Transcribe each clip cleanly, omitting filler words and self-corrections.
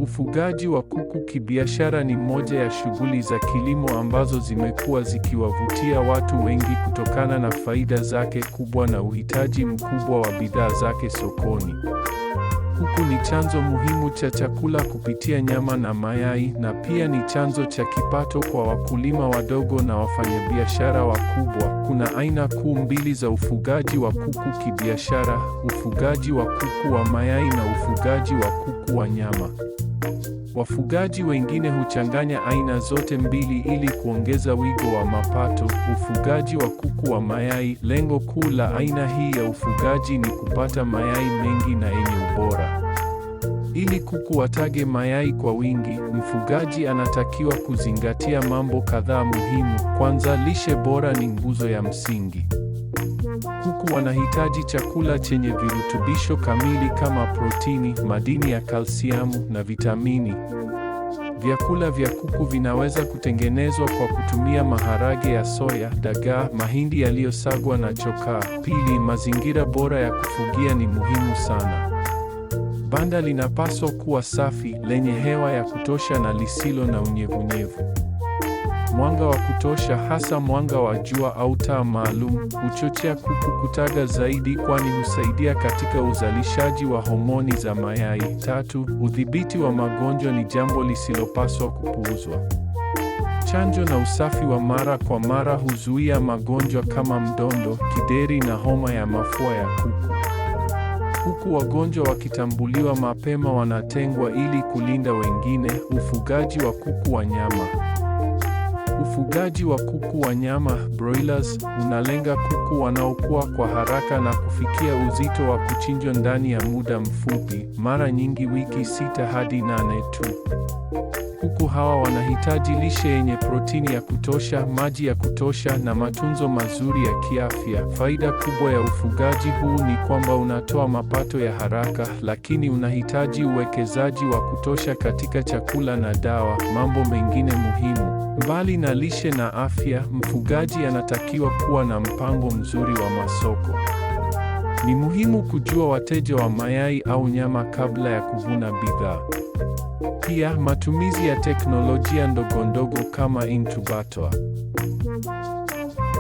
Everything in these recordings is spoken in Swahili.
Ufugaji wa kuku kibiashara ni moja ya shughuli za kilimo ambazo zimekuwa zikiwavutia watu wengi kutokana na faida zake kubwa na uhitaji mkubwa wa bidhaa zake sokoni. Kuku ni chanzo muhimu cha chakula kupitia nyama na mayai, na pia ni chanzo cha kipato kwa wakulima wadogo na wafanyabiashara wakubwa. Kuna aina kuu mbili za ufugaji wa kuku kibiashara: ufugaji wa kuku wa mayai na ufugaji wa kuku wa nyama. Wafugaji wengine huchanganya aina zote mbili ili kuongeza wigo wa mapato. Ufugaji wa kuku wa mayai. Lengo kuu la aina hii ya ufugaji ni kupata mayai mengi na yenye ubora. Ili kuku watage mayai kwa wingi, mfugaji anatakiwa kuzingatia mambo kadhaa muhimu. Kwanza, lishe bora ni nguzo ya msingi. Kuku wanahitaji chakula chenye virutubisho kamili kama protini, madini ya kalsiamu na vitamini. Vyakula vya kuku vinaweza kutengenezwa kwa kutumia maharage ya soya, dagaa, mahindi yaliyosagwa na chokaa. Pili, mazingira bora ya kufugia ni muhimu sana. Banda linapaswa kuwa safi, lenye hewa ya kutosha na lisilo na unyevunyevu. Mwanga wa kutosha, hasa mwanga wa jua au taa maalum, huchochea kuku kutaga zaidi kwani husaidia katika uzalishaji wa homoni za mayai. Tatu, udhibiti wa magonjwa ni jambo lisilopaswa kupuuzwa. Chanjo na usafi wa mara kwa mara huzuia magonjwa kama mdondo, kideri na homa ya mafua ya kuku. Kuku wagonjwa wakitambuliwa mapema wanatengwa ili kulinda wengine. Ufugaji wa kuku wa nyama. Ufugaji wa kuku wa nyama broilers unalenga kuku wanaokua kwa haraka na kufikia uzito wa kuchinjwa ndani ya muda mfupi, mara nyingi wiki 6 hadi 8 tu. Kuku hawa wanahitaji lishe yenye protini ya kutosha, maji ya kutosha na matunzo mazuri ya kiafya. Faida kubwa ya ufugaji huu ni kwamba unatoa mapato ya haraka, lakini unahitaji uwekezaji wa kutosha katika chakula na dawa, mambo mengine muhimu. Mbali na lishe na afya, mfugaji anatakiwa kuwa na mpango mzuri wa masoko. Ni muhimu kujua wateja wa mayai au nyama kabla ya kuvuna bidhaa. Pia, matumizi ya teknolojia ndogondogo kama incubator.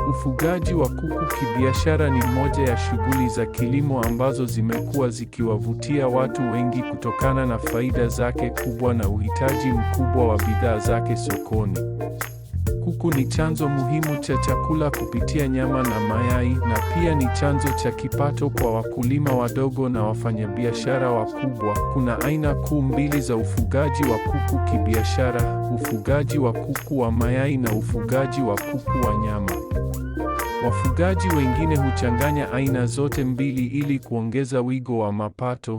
Ufugaji wa kuku kibiashara ni moja ya shughuli za kilimo ambazo zimekuwa zikiwavutia watu wengi kutokana na faida zake kubwa na uhitaji mkubwa wa bidhaa zake sokoni. Kuku ni chanzo muhimu cha chakula kupitia nyama na mayai, na pia ni chanzo cha kipato kwa wakulima wadogo na wafanyabiashara wakubwa. Kuna aina kuu mbili za ufugaji wa kuku kibiashara: ufugaji wa kuku wa mayai na ufugaji wa kuku wa nyama. Wafugaji wengine huchanganya aina zote mbili ili kuongeza wigo wa mapato.